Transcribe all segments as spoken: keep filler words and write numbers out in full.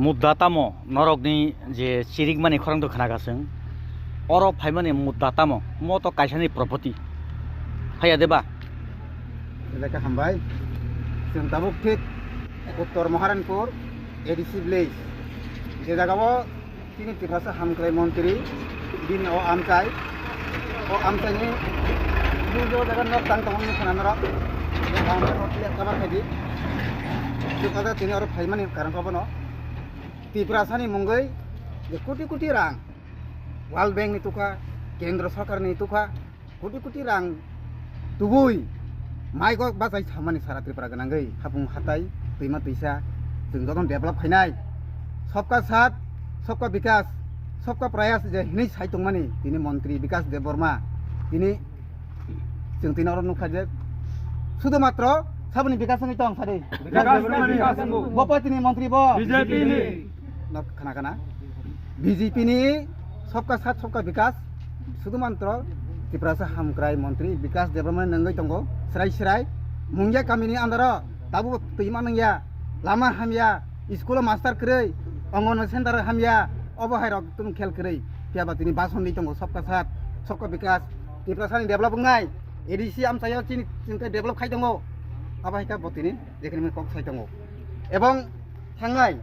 Mudda tamo norokni je chirikmani khorang to khna gasung. Oro phaimani mudda tamo? Mo to kaisani property. Haya de ba? Elaka hambai. Chwng tabuk thik Uttor Maharanpur A D C village. Je jagao chini Tiprasa hamkrai montri bini o amchai. O amchaini bujo jaga nok tang tong ni khana norok. Bangsa rot le kabar khaidi. Chwng kaisa tini oro phaimani karon kobono. Tiprasani mungwi je koti koti rang World Bank ni tukha, Kendra Sarkar ni tukha, koti koti rang tubui mai kok bachai samani sara Tripura gwnangwi hapung hatai twima twisa chwng jotono develop khainai. Sobka saath, sobka bikas, sobka prayas je hinwi sai tongmani tini montri Bikas Debbarma tini Chwng tini oro nukha je sudu matro saboni bikas wngwi tong sari. Bikas wngwi tong. Bo party ni montri bo. B J P ni. Nok khana khana. B J P ni sobka saath sobka bikas sudu matro Tiprasa hamkrai montri Bikas Debbarma nangwi tongo srai srai mungya kamini andaro tabu twi manungya lama hamya school o master kwrwi ongon center hamya obo hai rok tun khel kwrwi phiya ba tini bason di tongo sobka saath sobka bikas Tiprasani develop wngnai, A D C amchaio chini, chini tei develop khai tongo. Abo hai khe bo tini jekhini kok sai tongo. Ebong thangnai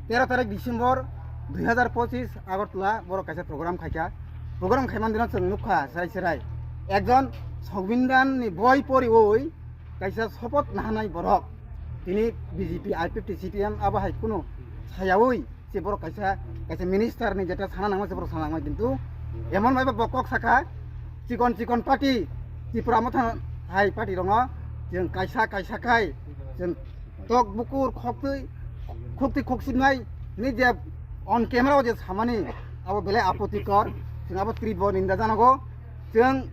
tero tarik December dui hazar pochis Agartala borok kaisa program khaikha. Program khaimani dino chwng nukha serai serai. Ekjon Songbidanni boi poriwi kaisa sopoth nahanai borok. Tini B J P, I P F T, C P M abo hai kunu sayawi se borok kaisa, kaisa minister ni jeta sana nangma se borok sana nangma, kintu emon bai bo kok saka chikon chikon party, Tipra Motha hai party rongo chwng kaisa kaisa khai chwng tok bukur khoktwi, khoktwi khoksinai ni je on camera o je samani abo belai apotikor, chwng abo tibor ninda janago. Chwng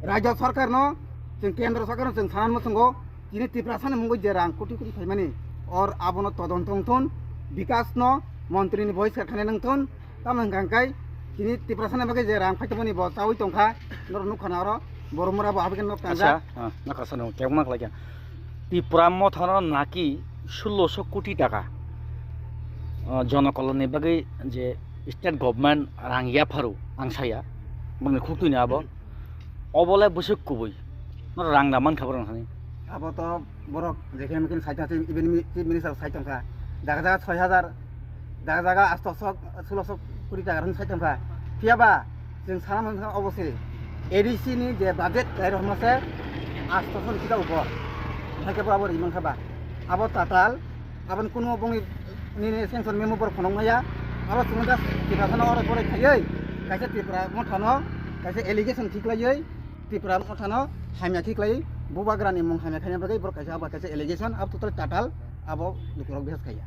Rajya Sarkar no, chwng Kendra Sarkar no chwng sana muchungo, chini Tiprasani mungwi je rang koti koti phaimani, or abono todonto wngthun, bikas no montri ni voice kha khana nangthun, tamo hwnkha hwnkhe chini Tiprasani bagwi je rang phaitongmani bo chawi tongkha, norok nukha na oro, borok mura bo aboni nok tangjak. Acha, ah, nakha sano, kebak ma khlai kha. Tipra Motha no naki sulosho koti taka, ah, jonokolon ni bagwi je state government rang yapharo ang saya, bangni khuktwi ni abo. Obolai bwswk kubui. No rang da mankha borok thani. Abo to borok jekheno mekheno sai tongkha, even mi-, chief minister sai tongkha. Jaga jaga soi hajar, jaga jaga asto sok, sulo sok kuri taka rwng sai tongkha. Phiya ba chwng sana mankha obo se A D C ni je budget khai rok mase asto sok kita ubo. Hai khe bo abo ri mankha ba. Abo tatal Aboni kuno bongni nini sanction memo borok phunuk maya. Aro chwng just Tiprasano oro borai khaiwi kaisa Tipra Mothano kaisa allegation khiklaiwi Tipra Mothano hamya khiklaiwi bubagrani mung hamya khaina bagwi borok kaisa abo kaisa allegation abo totally tatal abo lukurok bihas khaiya.